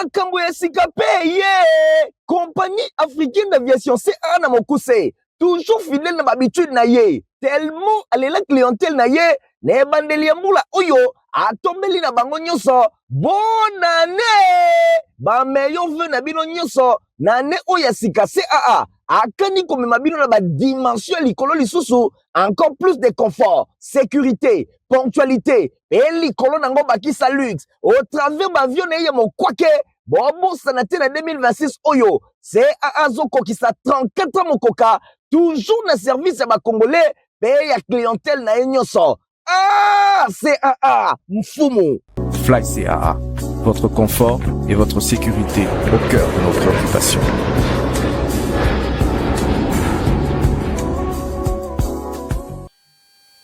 Makambo ya sika mpe ye Compagnie africaine d'aviation CAA na mokuse, toujours fidèle na bahabitude na ye, tellement alela clientèle na ye na ebandeli ya mbula oyo atombeli na bango nyonso bonne année, ba meilleurs vœux na bino nyonso na année oyo ya sika. CAA akani komema bino na badimension ya likolo lisusu, encore plus de confort, sécurité, ponctualité mpe likolo nango bakisa luxe au travers baavion na ye ya mokwake. Bobosana te, na 2026 oyo CAA azokokisa 34 ans mokoka, toujours na service ya bacongolais mpe ya clientèle na ye nyonso. Ah, CAA mfumu. Fly CAA, votre confort et votre sécurité au cœur de nos préoccupations.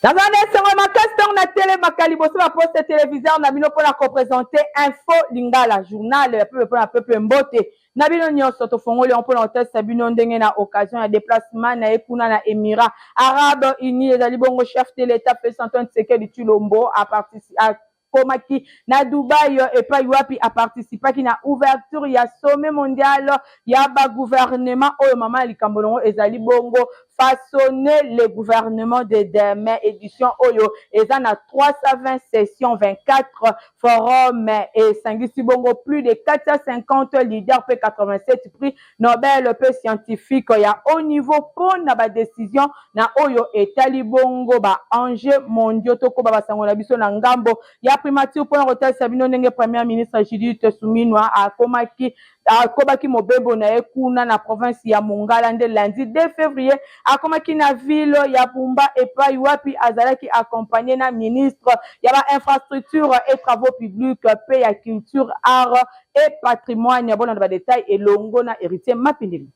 Naza na esengo makasi ntango natelemaka liboso ba poste téléviseur na bino mpona koprésenter Info Lingala, journal ya peuple mpona peuple. Mbote na bino nyonso. Tofongoli yango mpona kotesta bino ndenge na occasion ya déplacement na ye kuna na Émirats arabes unis, ezali bongo chef de l'État Félix Antoine Tshisekedi Tshilombo akomaki na Dubai, epai wapi aparticipaki na ouverture ya sommet mondial ya bagouvernement oyo mama ya likambo longo ezali bongo "Façonner le gouvernement de demain". Édition oyo eza na 320 sessions, 24 forum, esangisi bongo plus de 450 leaders mpe 87 prix Nobel mpe scientifique ya haut niveau mpona badécision na oyo etali bongo baenjeu mondiaux. Tokoba basango na biso na ngambo ya primature mpona kotalisa bino ndenge Premier ministre Judith Suminwa akomaki, akobaki mobembo na ye kuna na province ya Mongala. Nde lundi 2 février akomaki na ville ya Bumba, epai wapi azalaki accompagné na ministre ya bainfrastructure et travaux publics mpe ya culture, art et patrimoine. Bolanda badétail elongo na Héritier Mapindeli.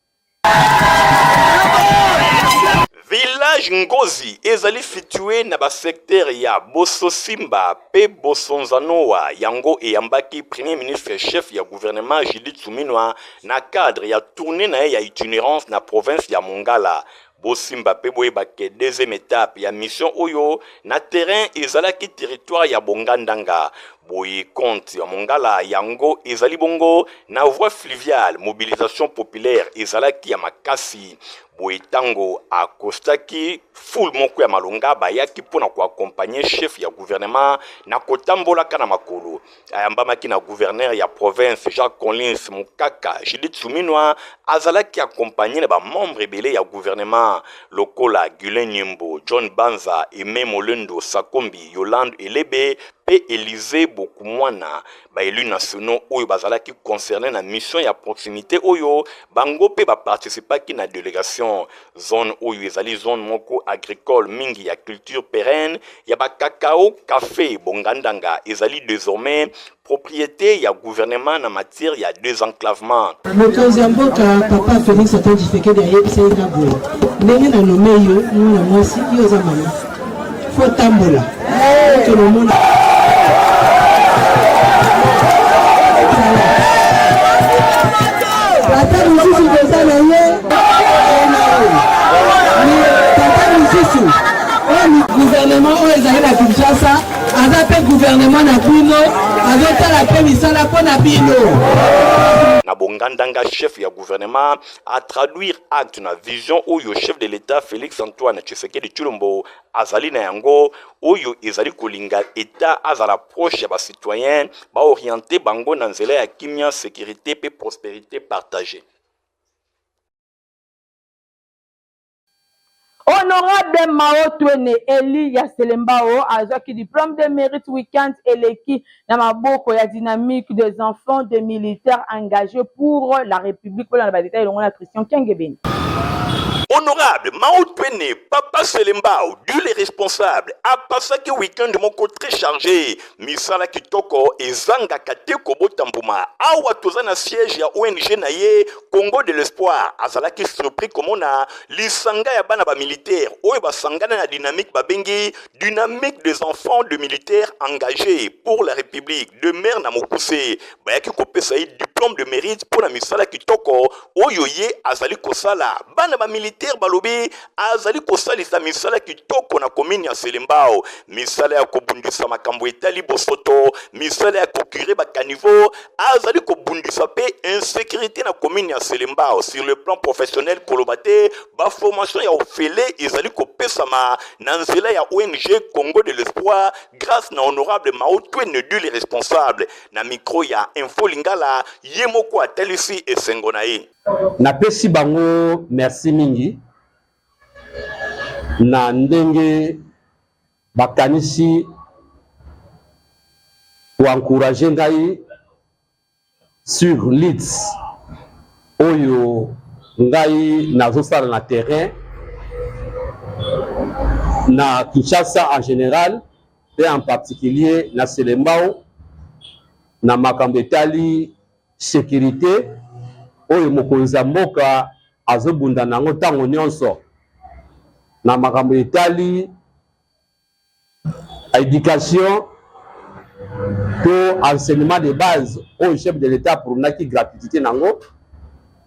Village Ngozi ezali situé na basecteur ya Bososimba mpe Bosonzanoa. Yango eyambaki Premier ministre, chef ya gouvernement Judith Suminwa, na cadre ya tournée na ye ya itinérance na province ya Mongala. Bosimba mpe boyeba ke deuxième étape ya mission oyo na terrain ezalaki territoire ya Bongandanga. Boye compte ya Mongala yango ezali bongo na voie fluviale. Mobilisation populaire ezalaki ya makasi. Boye ntango akostaki, foule moko ya malonga bayaki mpona koaccompagner chef ya gouvernement na kotambolaka na makolo. Ayambamaki na gouverneur ya province Jacques Collins Mukaka. Judith Suminwa azalaki accompagné na bamembre ebele ya gouvernement lokola Gulin Nyembo, John Banza, Aime Molendo Sakombi, Yolande Elebe mpe Élysée Bokumwana. Baélus nationaux oyo bazalaki concerné na mission ya proximité oyo, bango mpe baparticipaki na délégation. Zone oyo ezali zone moko agricole mingi ya culture pérenne ya bacacao, café. Bongandanga ezali désormais propriété ya gouvernement na matière ya désenclavement. Mokonzi ya mboka, papa Félix Antoine Tshisekedi, ayebisa ye nga boye: ndenge na nommer yo, mwana mwasi, yo oza mama, fo tambola tolomona. Tata mosusu toza na ye, tata mosusu oyo gouvernement oyo ezali na Kinshasa aza mpe gouvernement na bino, azotala mpe misala mpo na bino. Na Bongandanga, chef ya gouvernement atraduire acte na vision oyo chef de l'État Félix Antoine Tshisekedi Tshilombo azali na yango, oyo ezali kolinga État azala proche ya bacitoyen, baorienter bango na nzela ya kimia, sécurité mpe prospérité partagée. Honorable Mao Twene Eli ya Selembao azwaki diplôme de mérite week-end eleki na maboko ya Dynamique des enfants de militaires engagés pour la République. Mpona na badétail elongo na Christian Kengebeni. Honorable Mao Twene, Papa Selembao, du responsable, apasaki week-end moko très chargé. Misala kitoko ezangaka te kobota mbuma. Awa toza na siège ya ONG na ye Congo de l'Espoir. Azalaki surpris komona lisanga ya bana bamilitaire oyo basangana na dynamique babengi Dynamique des enfants de militaires engagés pour la République, DMER na mokuse. Bayaki kopesa ye diplôme. diplome de mérite mpo na misala kitoko oyo ye azali kosala. Bana ba militaire balobi azali kosalisa misala kitoko na commune ya Selembao, misala ya kobundisa makambo etali bosoto, misala ya kocure ba caniveau, azali kobundisa mpe insécurité na commune ya Selembao. Sur le plan professionnel, koloba te ba formation ya ofele ezali kopesama na nzela ya ONG Congo de l'Espoir grâce na honorable Mao Twene du le responsable. Na micro ya Info Lingala, ye moko atalisi esengo na ye. Napesi bango merci mingi na ndenge bakanisi ko encourager ngai sur leads oyo ngai nazosala na terrain na Kinshasa en général mpe en particulier na Selembao na makambo etali securite oyo mokonzi ya mboka azobunda na yango ntango nyonso na makambo etali education to enseignement de base oyo chef de l'etat aprunaki gratuité nango.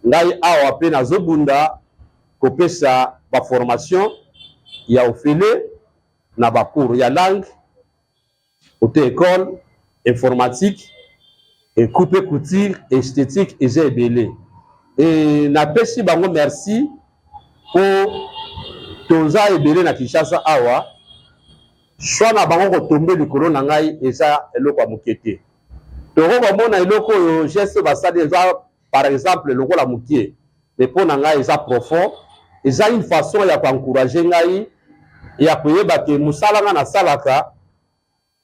Ngai awa mpe nazobunda kopesa baformation ya ofele na bacours ya langue, auto école, informatique, coupe, couture, esthétique, eza ebele. E napesi bango merci mpo toza ebele na Kinshasa awa. Choix na bango kotombe likolo na ngai eza eloko ya moke te. Toko komona eloko oyo geste basali eza par exemple lokola mokie, mais mpo na ngai eza profond, eza une façon ya koencourager ngai ya koyeba ke mosala ngai nasalaka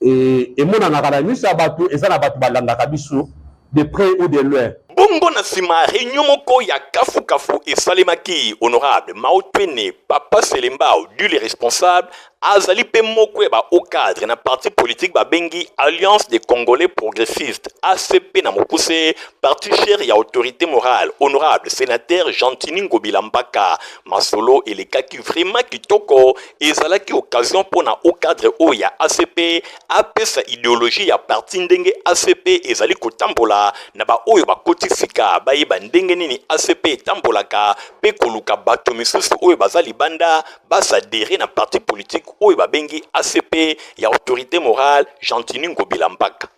emonanaka na miso ya bato, eza na bato balandaka biso de près ou de loin. Bongo na nsima, réunion moko ya kafukafu esalemaki. Honorable Mao Twene Papa Selembao du le responsable azali mpe moko ya ba haut cadre na parti politique babengi Alliance des Congolais Progressistes, ACP na mokuse, parti cher ya autorité morale honorable sénateur Gentiny Ngobila Mbaka. Masolo elekaki vraiment kitoko, ezalaki occasion mpona haut cadre oyo ya ACP apesa idéologie ya parti, ndenge ACP ezali kotambola na baoyo bakoti sika, bayeba ndenge nini ACP etambolaka mpe koluka bato misusu oyo baza libanda baadhérer na parti politique oyo babengi ACP ya autorité morale Gentiny Ngobila Mbaka.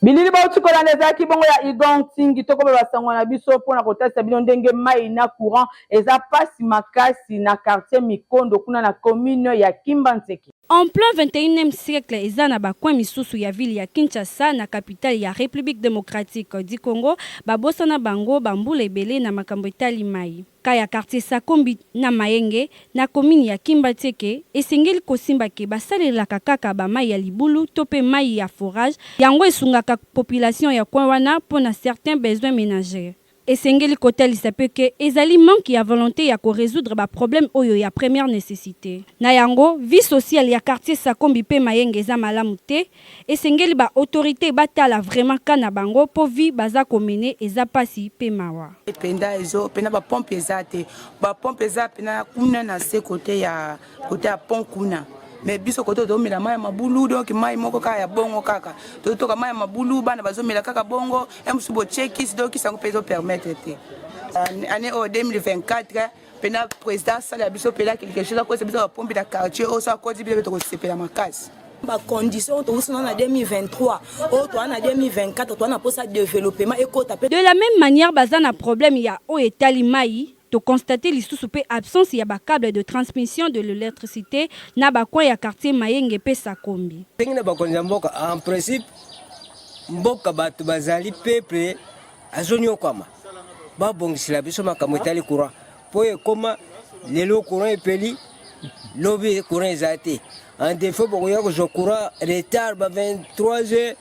Bilili bauti kolanda ezalaki bongo ya Igon Ntingi. Tokoba basango na biso mpona kotalisa bino ndenge mai na courant eza mpasi makasi na quartier Mikondo kuna na commune ya Kimbanseke. En plein 21e siècle, eza na bacoin misusu ya ville ya Kinshasa, na capitale ya République démocratique du Congo, babosana bango bambula ebele na makambo etali mai. Ka ya quartier Sakombi na Mayenge na commune ya Kimbanseke, esengeli kosimba ke basalelaka kaka bamai ya libulu to mpe mai ya forage. Yango esungaka population ya coin wana mpo na certains besoins ménagers. Esengeli kotalisa mpe ke ezali manque ya volonté ya korésoudre baproblème oyo ya première nécessité. Na yango, vie sociale ya quartier Sakombi mpe Mayenge eza malamu te. Esengeli baautorité batala vraiment ka na bango mpo vie baza komene eza mpasi mpe mawa. Mpenza ezo mpena bapompe eza te. Bapompe eza mpena kuna na se, côté ya pont kuna, mais biso côté tozomela mai ya mabulu. Donc mai moko kaka ya bongo, kaka tozotoka mai ya mabulu, bana bazomela kaka bongo. Ya mosusu botie kisi, donc kisi yango mpe ezopermettre te. Année oyo 2024 mpena, président asala biso mpena quelque chose, akosa biso bapompe na quartier oyo. So akoti biso mpe, tokosepela makasi. Bacondition tokosana na 2023 oyo, toza na 2024, toza na mposa développement ekota mpe. De la même manière, baza na problème ya oyo etali mai. Toconstate lisusu mpe absence ya bacable de transmission de l'électricité na bacoin ya quartier Mayenge mpe Sakombi. Ndenge na bakonzi ya mboka, en principe mboka bato bazali, peuple azonyokwama, babongisela biso makambo etali courant, mpo ekóma lelo courant epeli, lobi courant eza te. En défaut, bokoya kozwa courant retard ba 23 heures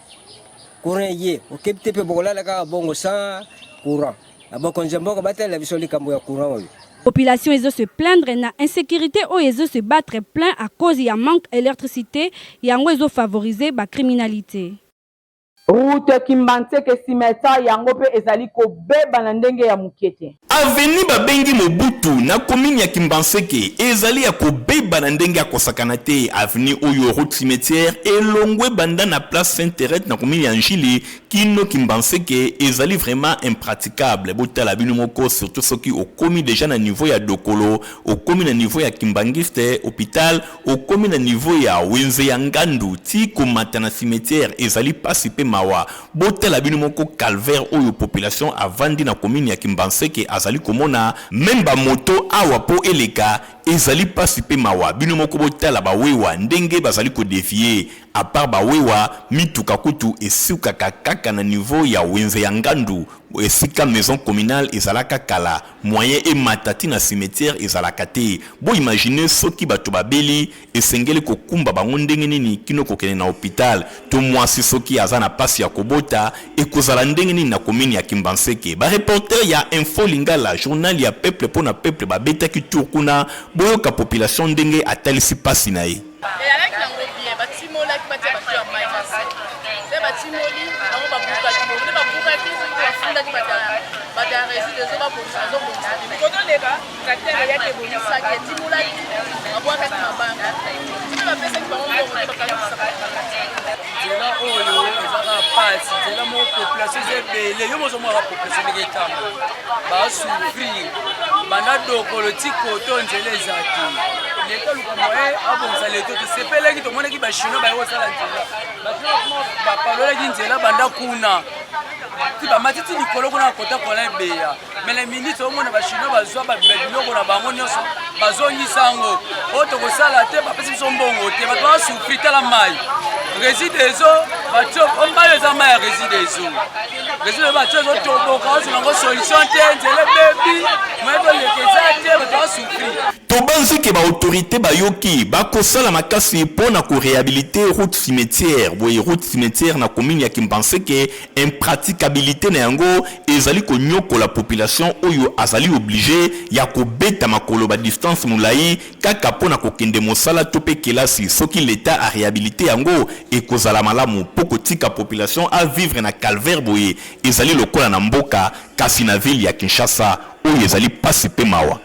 courant ye okebi te, mpe bokolala kaka bongo sans courant. Na bakonzi ya mboka, batalela biso likambo ya courant oyo. Population ezo se plaindre na insécurité oyo ezo se battre plein à cause ya manque électricité. Yango ezofavoriser bacriminalité. Route Kimbanseke cimetière yango mpe ezali kobeba na ndenge ya moke te. Avenue babengi Mobutu na commune ya Kimbanseke ezali ya kobeba na ndenge ya kosakana te. Avenue oyo route cimetière elongwe banda na place Sainte Therèse na commune ya N'Djili kino Kimbanseke ezali vraiment impraticable. Botala bino moko surtout soki okomi dejà na niveau ya Dokolo, okomi na niveau ya Kimbanguiste hopital, Okomi na niveau ya wenze ya ngandu ti komata na cimetière ezali pasi pe mawa. Botala bino moko calvaire oyo population avandi na commune ya kimbanseke azali komona, meme ba moto awa po eleka ezali pasi pe mawa. Bino moko botala ba wewa ndenge bazali ko devier, à part ba wewa mituka kutu esukaka kaka na niveau ya wenze ya ngandu esika maison communale ezalaka kala. Moyen emata ti na cimetière ezalaka te. Bo imaginer soki batu babeli esengeli kokumba bango ndenge nini kino kokende na hopital to mwasi soki aza na pasi ya kobota ekozala ndenge nini na commune ya Kimbanseke. Ba reporters ya Info Lingala journal ya peuple pona peuple babetaki tour kuna boyoka population ndenge atalisi pasi na ye. Eyalaki nango bien, batimolaki batia bato ya mai na se nde batimoli bango babukaki bongo nde babukaki soki bafundaki bato ya reside ezo babongisa bazobongisa te kotoleka tracteur eyaki ebongisaki etimolaki babwakaki mabanga soki bapesaki bango mbongo te bakangisa. Nzela oyo eza kaka pasi, nzela moko population eza ebele, yo mozo mona population ndenge etambola, ba souffrir banda dokolo ti koto nzela eza te. Leta luka moyen abongisa leto, tosepelaki tomonaki ba chinois baye kosala nzela, ba chinois bapalolaki nzela banda kuna ti bamati ti likolo kuna kota kola ebeya. Mais na minute omona ba chinois bazwa ba biloko na bango nyonso bazongisa yango oyo tokosala te bapesi biso mbongo te bato basufri tala mai reside ezo batio mai eza mai ya reside ezo reside batio ezotoboka ozwa yango solution te nzela ebebi moye toleka eza te bato basufri. Tobanzi ke ba autorites bayoki, bakosala makasi mpo na ko rehabiliter route cimetière. Boye route cimetière na commune ya Kimbanseke, impraticabilite na yango ezali konyokola population oyo azali oblige ya kobeta makolo ba distance molayi kaka mpo na kokende mosala to mpe kelasi. Soki l'Etat a rehabiliter yango, ekozala malamu mpo kotika population a vivre na calvaire boye ezali lokola na mboka kasi na ville ya Kinshasa oyo ezali pasi mpe mawa.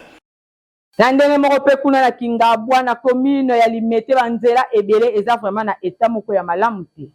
Na ndenge moko pe kuna na Kingabwa na commune ya Limete ba nzela ebele eza vraiment na etat moko ya malamu te.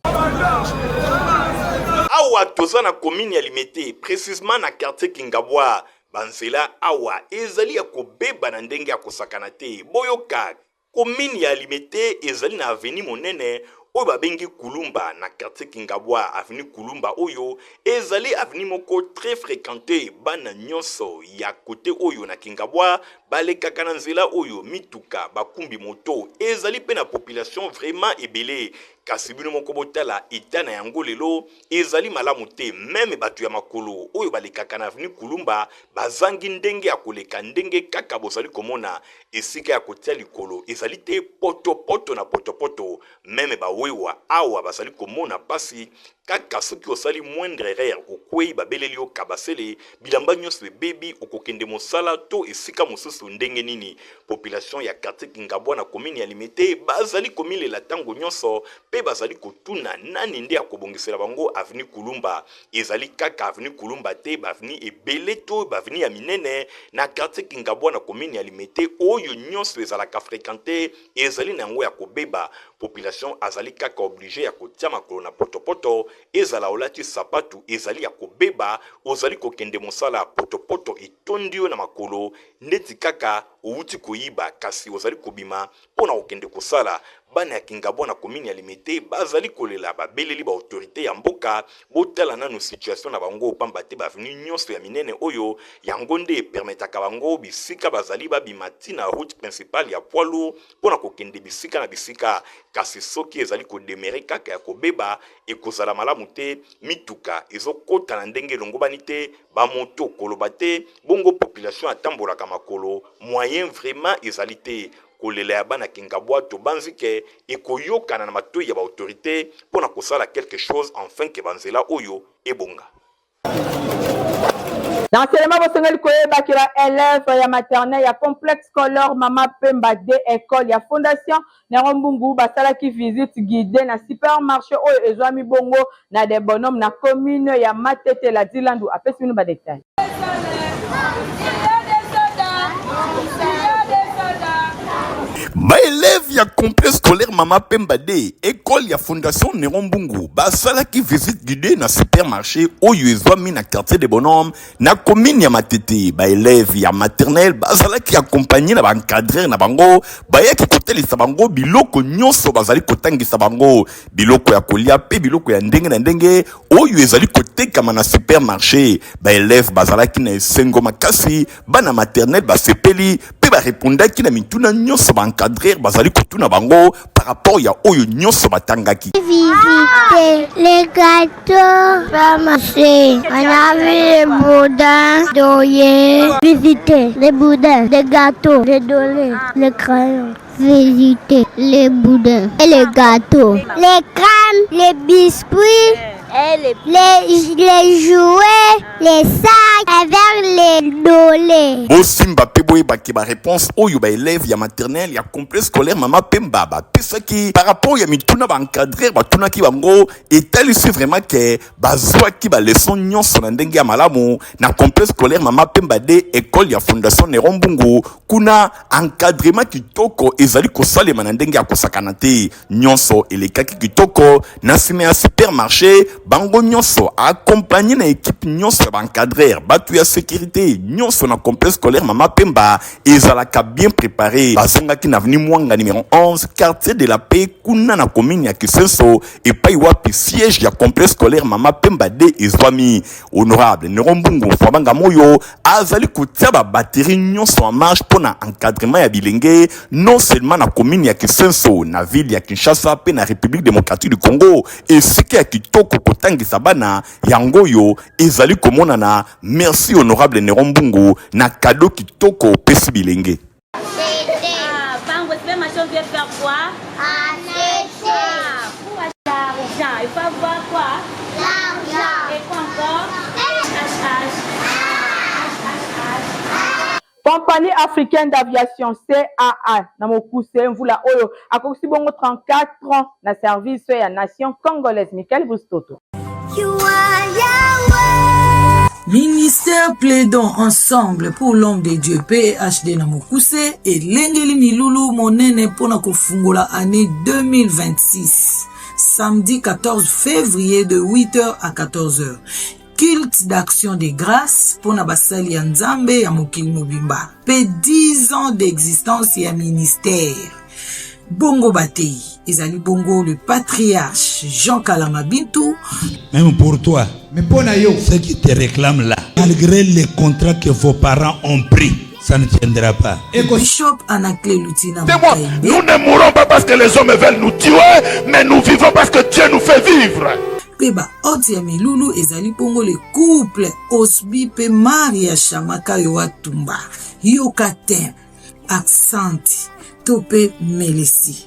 Awa toza na commune ya Limete precisement na quartier Kingabwa, ba nzela awa ezali ya kobeba na ndenge ya kosakana te. Boyoka Commune ya Limete ezali na avenue monene oyo babengi Kulumba na quartier Kingabwa. Avenue Kulumba oyo ezali avenue moko très frequente, bana nyonso ya cote oyo na Kingabwa balekaka na nzela oyo, mituka, bakumbi moto, ezali pe na population vraiment ebele. Kasi bino moko botala etat na yango lelo ezali malamu te, meme batu ya makolo oyo balekaka na avenue Kulumba bazangi ndenge ya koleka ndenge kaka bozali komona. Esika ya kotia likolo ezali te, poto poto na poto poto, meme ba wewa awa bazali komona pasi, kaka soki osali moindre erreur okweyi babeleli yo kabasele, bilamba nionso ebebi, okokende mosala to esika mosusu ndenge nini? Population ya quartier Kingabwa na commune ya Limete bazali komilela tango nionso pe bazali kotuna nani nde akobongisela bango avenue Kulumba. Ezali kaka avenue Kulumba te, ba avenue ebele to ba avenue ya minene na quartier Kingabwa na commune ya Limete oyo nionso ezalaka frequente ezali na yango ya kobeba. Population azali kaka oblige ya kotia makolo na potopoto, ezala olati sapatu ezali ya kobeba, ozali kokende mosala potopoto etondi yo na makolo ndeti kaka owuti koyiba kasi ozali kobima mpo na kokende kosala. Bana ya Kingabwa na commune ya Limete bazali kolela, babeleli ba autorites ya mboka botala nanu situation na bango pamba te ba avenues nionso ya minene oyo yango nde e permettaka bango bisika bazali babima ti na route principale ya poids lourd mpo na kokende bisika na bisika. Kasi soki ezali ko demeurer kaka ya kobeba ekozala malamu te, mituka ezokota na ndenge elongobani te, ba moto koloba te, bongo population atambolaka makolo, moyen vraiment ezali te. Kolela ya bana Kingabwa tobanzi ke ekoyokana na matoyi ya ba autorites mpo na kosala quelque chose enfin que ba nzela oyo ebonga. Na enseignement bosengeli koyeba ke ba elèves ya maternelle ya complexe scolaire Mama Pemba de ecole ya fondation Nero Mbungu basalaki visite guidee na supermarché oyo ezwami bongo na de Bonhomme na commune ya Matete. Ladi Landu apesi bino ba details. Baelève ya complexe scolaire Mama Pemba de école ya fondation Neron Mbungu basalaki visite guidée na supermarché oyo ezwami na quartier de Bonhomme na commune ya Matete. Baelève ya maternelle bazalaki accompagné na baencadreur na bango, bayaki kotalisa bango biloko nyonso bazali kotangisa bango, biloko ya kolia mpe biloko ya ndenge na ndenge oyo ezali kotekama na supermarché. Baelève bazalaki na esengo makasi, bana maternelle basepeli mpe barepondaki na mituna nyonso baencadreur bazali kotuna bango par rapport ya oyo nyonso batangaki. Visiter les gâteaux pharmacie. On a vu les boudins dorés. Visiter les boudins, les gâteaux, les dolés, les crayons. Visiter les boudins et les gâteaux. Les crèmes, les biscuits, les, les jouets, les sacs avec les dolés. Bosimba mpe boyebaki baréponse oyo baélève ya maternelle ya complexe scolaire Mama Pemba bapesaki par rapport ya mituna baencadreur batunaki bango, etalisi vraiment ke bazwaki baleson nyonso na ndenge ya malamu na complexe scolaire Mama Pemba de école ya fondation Neron Mbungu. Kuna encadrement kitoko ezali kosalema na ndenge ya kosakana te, nyonso elekaki kitoko. Na nsima ya supermarché, bango nyonso accompagné na équipe nyonso ya baencadreur, bato ya sécurité nyonso na complexe scolaire Mama Pemba ezalaka bien préparé, bazongaki na avenue Mwanga numéro 11, quartier de la Paix, kuna na commune ya Kisenso, epai wapi siège ya complexe scolaire Mama Pemba de ezwami. Honorable Neron Mbungu Fwabanga Moyo azali kotia babatterie nyonso en marche mpo na encadrement ya bilenge, non seulement na commune ya Kisenso, na ville ya Kinshasa mpe na République démocratique du Congo. Esika ya kitoko kotangisa bana yango oyo ezali komonana. Merci honorable Neron Mbungu na cadeau kitoko opesi bilenge. Ah, Pango, supermarché, on vient faire quoi? Acheter. Ah, pour l'argent. Il faut avoir quoi? L'argent. Et quoi encore? H, H. H, H, H. Compagnie africaine d'aviation CAA na mokuse, mvula oyo akokisi bongo 34 ans na service ya nation congolaise. Michael Bustoto. Ministère Plaidons ensemble pour l'homme de Dieu PHD na mokuse elengeli milulu monene mpo na kofungola année 2026 samedi 14 février de 8h à 14h, culte d'action de grâce mpo na basali ya Nzambe ya mokili mobimba mpe 10 ans d'existence ya ministère. Bongo batei ezali bongo le patriarche Jean Kalama Bintu. Même pour toi, Mais mpo na yo, ceux qui te réclament là, malgré les contrats que vos parents ont pris, ça ne tiendra pas. Bishop Anaclet Lutina. Moi, nous ne mourrons pas parce que les hommes veulent nous tuer, mais nous vivons parce que Dieu nous fait vivre. Mpe bahôte ya milulu ezali bongo le couple Osbi mpe Maria Shamakayo Watumba. Yoka te aksanti to mpe melesi,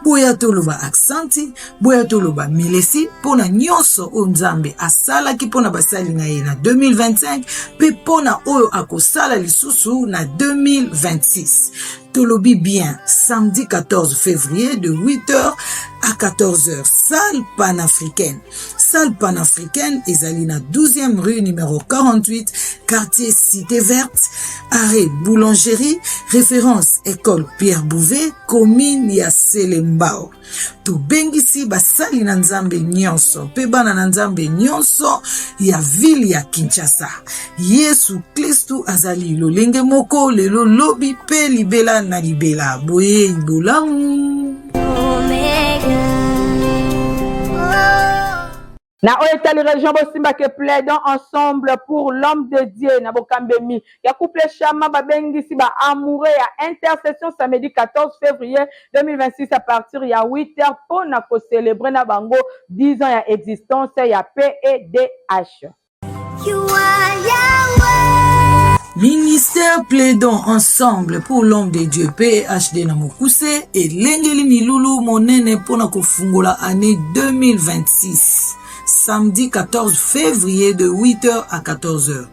boya toloba aksanti, boya toloba melesi mpo na nyonso oyo Nzambe asalaki mpo na basali na ye na 2025 mpe mpo na oyo akosala lisusu na 2026. Tolobi bien, samedi 14 février de 8h à 14h, salle panafricaine. Salle panafricaine ezali na 12e rue numéro 48, quartier Cité Verte, arrêt Boulangerie, référence école Pierre Bouvet, commune ya Selembao. Tobengisi basali na Nzambe nyonso mpe bana na Nzambe nyonso ya ville ya Kinshasa. Yesu Kristu azali lolenge moko lelo, lobi mpe libela na libela. Boyei bolamu. Na oyo etali région, bosimbake Plaidons ensemble pour l'homme de Dieu na bokambemi ya couple Chama babengisi ba amoureux ya intercession samedi 14 février 2026 à partir ya 8 heures mpo na kocélébrer na bango 10 ans ya existence ya PEDH. Ministère Plaidons ensemble pour l'homme de Dieu PHD na mokuse elengeli milulu monene mpo na kofungola année 2026 samedi 14 février de 8h à 14h.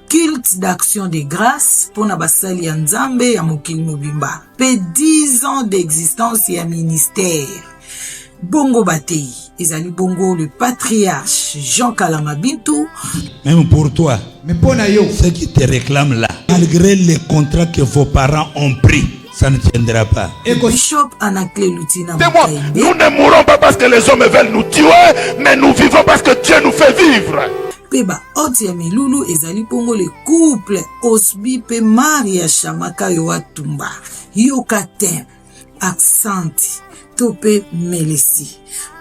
Culte d'action de grâce mpo na basali ya Nzambe ya mokili mobimba mpe 10 ans d'existence ya ministère. Bongo bateyi ezali bongo le patriarche Jean Kalama Bintu. Même pour toi, Mais pour yo, ceux qui te réclament là, malgré les contrats que vos parents ont pris, ça ne tiendra pas. Bishop Anaclet Lutina Nous ne mourrons pas parce que les hommes veulent nous tuer, mais nous vivons parce que Dieu nous fait vivre. Mpe ba hôte ya milulu ezali bongo le couple Osbi mpe Maria Shamaka Yoatumba. Yoka te aksanti to mpe melesi.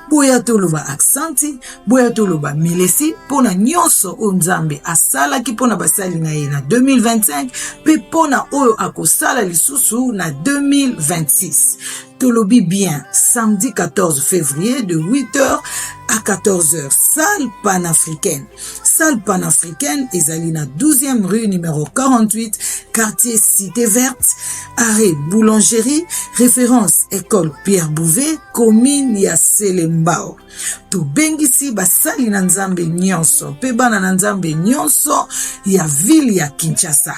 Boya toloba aksanti, boya toloba melesi mpo na nyonso oyo Nzambe asalaki mpo na basali na ye na 2025 mpe mpo na oyo akosala lisusu na 2026. Tolobi bien samedi 14 février de 8h à 14h, salle panafricaine. Salle panafricaine ezali na 12e rue numéro 48, quartier Cité Verte, arrêt Boulangerie, référence école Pierre Bouvet, commune ya Selembao. Tobengisi basali na Nzambe nyonso mpe bana na Nzambe nyonso ya ville ya Kinshasa.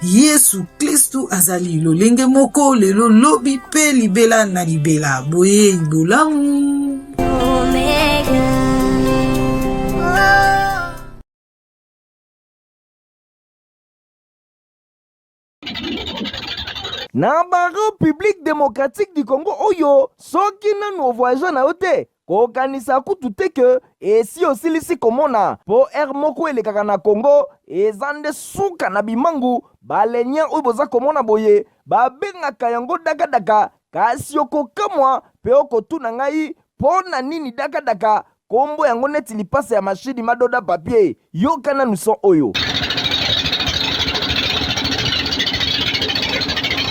Yesu Klistu azali lolenge moko lelo, lobi mpe libela na libela. Boyei bolamu. Na ba Republique democratique du Congo oyo soki nanu ovoyagea na yo te kokanisa kutu te ke esi osilisi komona po heure moko elekaka na Congo eza nde suka na bimangu balenia oyo boza komona boye babengaka yango dakadaka kasi okokamwa pe okotuna ngai po na nini dakadaka Kombo yango neti lipasa ya machine madoda papier. Yoka nanu son oyo.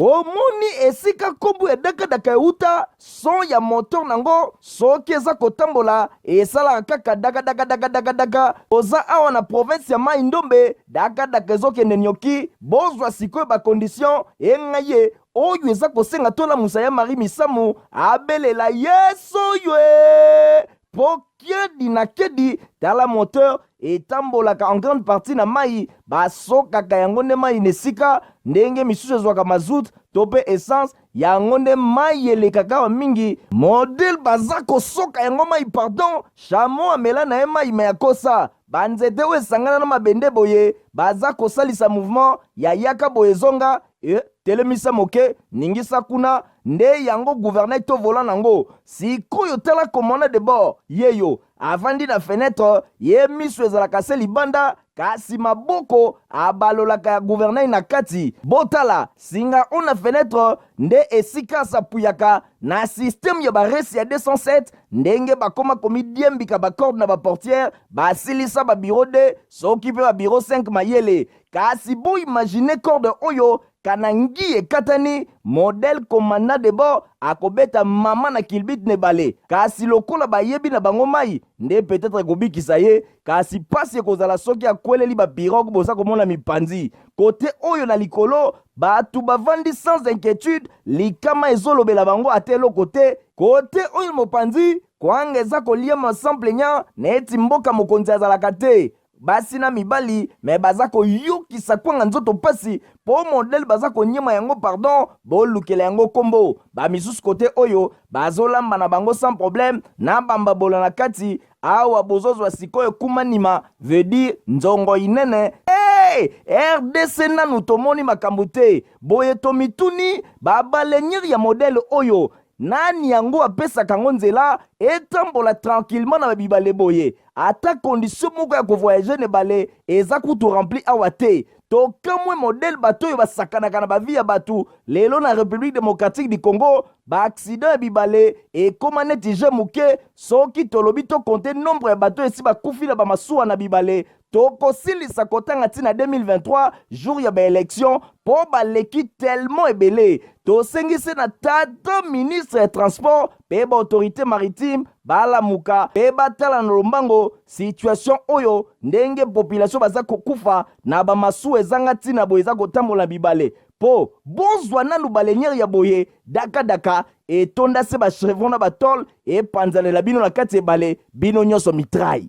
Omoni esika kombo ya dakadaka euta? Son ya moteur nango soki eza kotambola esalaka kaka dakadakadakadakadaka. Toza awa na province ya Mayi Ndombe, dakadaka ezokende nioki. Bozwa sikoyo ba conditions enga ye oyo eza kosenga tolamusa ya Marie Misamu abelela Yesu oyo ee po kiedi na kiedi tala moteur etambolaka en grande partie na mayi basokaka yango nde mayi na esika ndenge misusu ezwaka mazout to pe essence yango nde mayi elekaka awa mingi modèle baza kosoka yango mayi pardon chameau amela na ye mayi mais akosa ba nzete oyo esangana na mabende boye baza kosalisa mouvement ya yaka boye zonga E, telemisa moke, ningisa kuna, nde yango gouvernail to volant nango. Sikoyo tala commandant de bord, yeyo, avandi na fenetre, ye miso ezalaka se libanda, kasi maboko abalolaka ya gouvernail na kati. Botala, singa oyo na fenetre nde esika asapuyaka na système ya ba resi ya 207, ndenge bakoma komidiembika ba corde na ba portière, basilisa ba bureau 2 soki pe ba bureau 5 mayele. Kasi bo imaginer corde oyo kana ngi ekatani, modèle commandant de bord akobeta mama na kilbit na ebale. Kasi lokola bayebi na bango mayi nde peut-etre ekobikisa ye, kasi pasi ekozala soki akweleli ba pirogues boza komona mipanzi. Cote oyo na likolo batu bavandi sans inquietude, likama ezolobela bango ata eloko te. Cote oyo na mopanzi, kwanga eza koliama sans plaignant neti mboka mokonzi azalaka te. Basi na mibali mais baza koyokisa kwanga nzoto pasi po modèle baza koniema yango pardon bolukela yango kombo ba misusu kote oyo bazolamba na bango sans problème na bambabola na kati awa bozozwa sikoyo kumanima veut dire nzongo inene hey! RDC nanu tomoni makambo te boye tomituni ba baleinière ya modèle oyo Nani yango apesaka yango nzela etambola tranquillement na ba bibale boye? Ata condition moko ya ko voyager na ebale eza kutu rempli awa te. Tokamwe modèle bato oyo basakanaka na ba vie ya batu lelo na Republique democratique du Congo, ba accidents ya bibale ekoma neti jeu muke, soki tolobi to compter nombre ya bato oyo esi bakufi na ba masuwa na bibale, Tokosilisa kotanga ti na 2023 jour ya ba election po baleki tellement ebele. Tosengi se na tata ministre ya transport pe ba autorite maritime balamuka pe batala na lombango situation oyo ndenge population baza kokufa na ba masuwa ezanga tina boye eza kotambola na bibale po bozwa nanu baleinière ya boye daka daka etonda se ba chevron na ba tole epanzanela bino na kati ebale bino nyonso mitraille.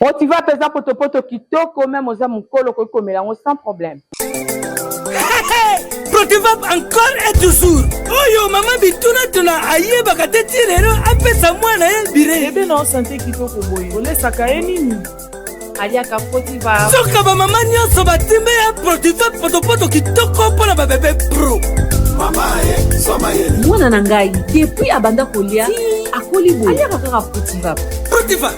Protiva mpenza potopoto kitoko, meme oza mokolo okoki komela yango sans problème. Protivap encore et toujours oyo mama bitunatuna ayebaka te ti lelo apesa mwana ye bire. Bebe na sante kitoko boye olesaka ye nini? Aliaka Protivap. Soka bamama nyonso batimbe ya Protivap potopoto kitoko mpo na babebe pro. Mwana na ngai depuis abanda kolia ti akoli boye aliaka kaka Protivap. Protivap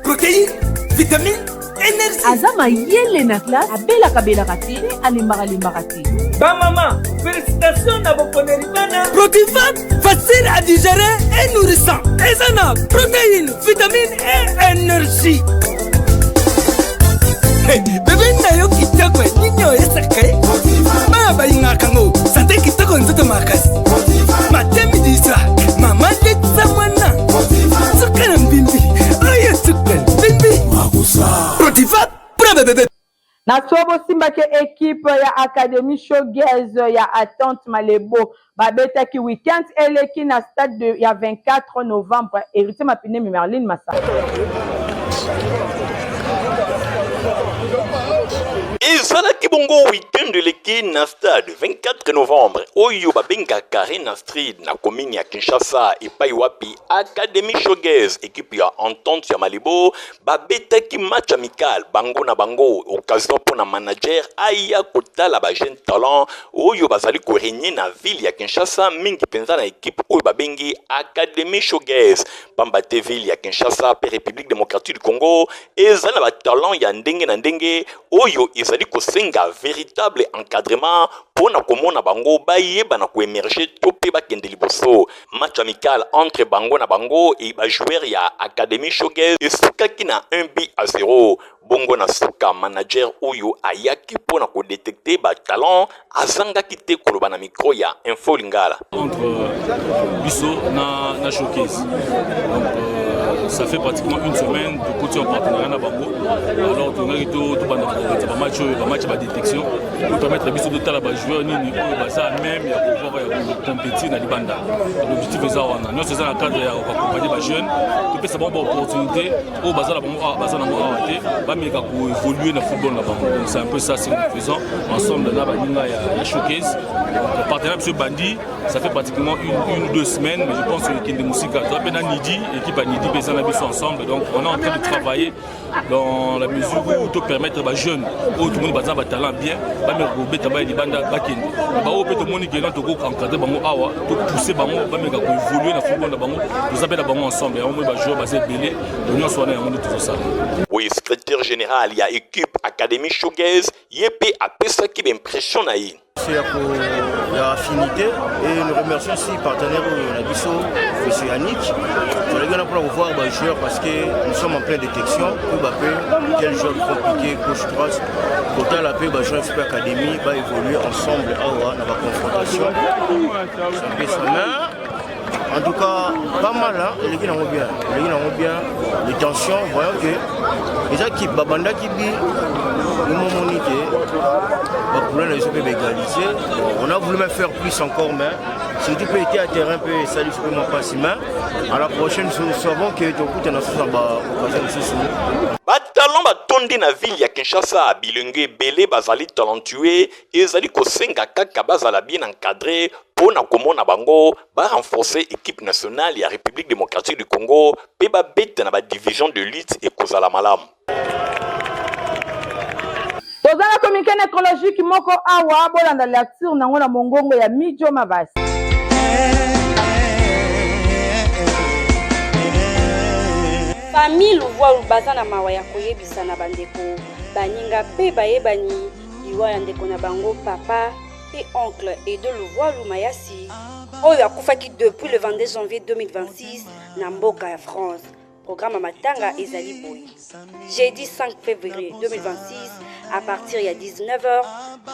protéine, vitamine, énergie. Aza mayele na classe, abelaka belaka te, mpe alembaka lembaka te. Ba mama, félicitations na boponeli bana. Protivat, facile à digérer et nourrissant. Eza na protéine, vitamine et énergie. Hey, bebe na yo kitoko nini oyesaka ye bana balingaka yango sante kitoko nzoto makasi matin midi soir mama ndetisa mwana suka na mbimbi oyo suka mbimbi protiva mpona bebebe. Na so bosimbaki equipe ya Academie Showgirls ya Attente Malebo babetaki week-end eleki na stade de ya 24 novembre. Heritier Mapinemi, Merline Masala. Ezalaki bongo week-end eleki na stade 24 novembre oyo babengaka Arena Street na commune ya Kinshasa epai wapi Academie Showgirls equipe ya Entente ya Malibo babetaki match amical bango na bango, occasion mpo na manager aya kotala ba jeune talent oyo bazali ko regner na ville ya Kinshasa mingi mpenza na equipe oyo babengi Academie Showgirls. Pamba te ville ya Kinshasa mpe République démocratique du Congo ezali na ba talent ya ndenge na ndenge oyo ezali kosenga véritable encadrement mpo na komona bango bayeba na koemerger to mpe bakende liboso. Match amical entre bango na bango et ba joueurs ya Academie Showgirls esukaki na 1 but à 0. Bongo na suka manager oyo ayaki mpo na kodetecte ba talent azangaki te koloba na micro ya Info Lingala. Entre biso na, na showcase donc euh, ça fait pratiquement une semaine tokoti en partenariat na bango alors tolingaki tobanda koorganize bamatch oyo bamatch ya badétection pour permettre biso totala bajoueur nini oyo baza meme ya pouvoir ya kocompétir na libanda. L'objectif eza wana nyonso eza na cadre ya koaccompagne bajeune, topesa bango baopportunité oyo baza na bango awa baza nango awa te, bameka koévolue na football na bango. Donc c'est un peu ça ce que nous faisons ensemble na baninga ya, ya showcase. Donc partenariat biso ebandi, ça fait pratiquement une ou deux semaines, mais je pense que ekende mosika. Toza mpe na Nidi, équipe ya Nidi mpe eza na biso ensemble. Donc on est en train de travailler dans la mesure où to permettre ba jeunes oyo tomoni baza ba talent bien bameka kobeta baya libanda bakende, baoyo mpe tomoni ke toko encadre bango awa, to pousser bango bameka koévolue na football na bango. Toza mpe na bango ensemble yango moi bajoueur baza ebele, to nyonso wana yango nde tozosala. Boye secrétaire général ya équipe Académie Showgirls ye mpe apesaki baimpression na ye. C'est ya affinité et nous remercions aussi partenaire oyo na biso monsieur Yannick. Tozalaki wana mpona kovoir bajoueur parce que nous sommes en pleine détection koyeba mpe quel joueur compliqué gauche droite, kotala mpe bajoueur mpe académie baévolue ensemble awa na baconfrontation, c'est un peu ça. Mais en tout cas pas mal hein, eleki nango bien, eleki nango bien. Les tensions, voyons que eza ki babandaki bi momomoni ke bapoulain na biso mpe baégaliser. On a voulu même faire plus encore, mais surtout mpe ete ya terrain mpe esali biso mpe mwa mpasi, mais à la prochaine nous savons que tokutana susu na baoccasion mosusu. Batalent batondi na ville ya Kinshasa, bilenge ebele bazali talentueux, ezali kosenga kaka bazala bien encadré mpo na komona bango ba renforcer équipe nationale ya République démocratique du Congo mpe babeta na ba division de lutte ekozala malamu. Toza na communiqué nécrologique moko awa, bolanda lecture nango na mongongo ya Mijo Mabasi. Famille Luvualu baza na mawa ya koyebisa na bandeko, baninga mpe bayebani liwa ya ndeko na bango papa mpe oncle Edo Luvualu Mayasi oyo akufaki depuis le 22 janvier 2026 na mboka ya France. Programme ya matanga ezali boye: jeudi 5 février 2026 à partir ya 19h,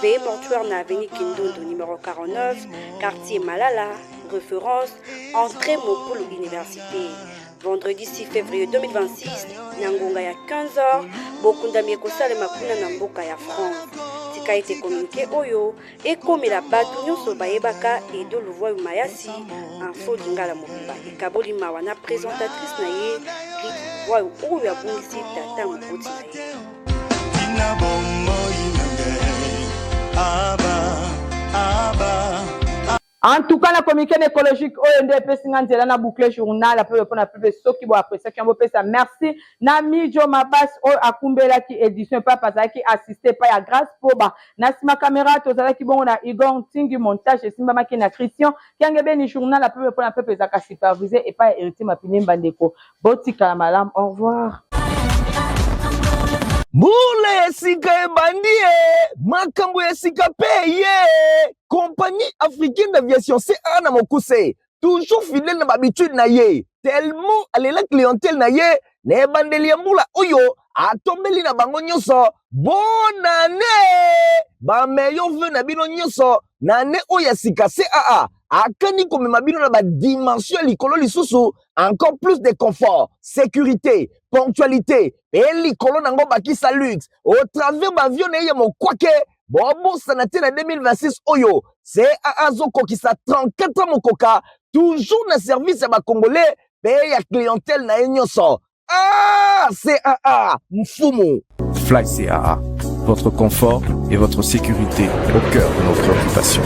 veillée mortuaire na avenue Kindundu numéro 49, quartier Malala, référence entrée Mokulu Université. Vendredi 6 février 2026 na ngonga ya 15h, bokundami ekosalema kuna na mboka ya France. Tika ete communiqué oyo ekomela bato nyonso bayebaka Edo Luvuayu Mayasi. Info Lingala mobimba ekaboli mawa na présentatrice na ye Ruth. oyo abungisi tata moboti na ye. Tina bomoi na ngai aba aba. En tout cas, na communiqué écologique oyo nde epesi nga nzela na boucle journal ape mpo na pepe. Soki bo appréciaki yango, bopesa merci na Mijo Mabas oyo akumbelaki édition epai azalaki assisté epai ya Grâce Poba. Na nsima caméra tozalaki bongo na Igor Ntingi, montage esimbamaki na Christian Kiangebeni. Journal apepe mpo na pepe ezalaka supervisé epai ya Héritier Mapine. Bandeko, botikala malamu, au revoir. Mbula ya sika ebandi e, makambo ya sika mpe ye. Compagnie Africaine d'Aviation, CAA na mokuse, toujours fidèle na bahabitude na ye, tellement alela clientèle na ye, na ebandeli ya mbula oyo atombeli na bango nyonso bonne année, bameilleurs vœux na bino nyonso na année oyo ya sika. CAA akani komema bino na badimension ya likolo lisusu, encore plus de confort, sécurité, ponctualité mpe likolo nango bakisa luxe au travers baavion na ye ya mokwake. Bobosana te, na 2026 oyo CAA azokokisa 34 ans mokoka, toujours na service ya bacongolais mpe ya clientèle na ye nyonso. Ah, CAA mfumu. Fly CAA, votre confort et votre sécurité au cœur de nos préoccupations.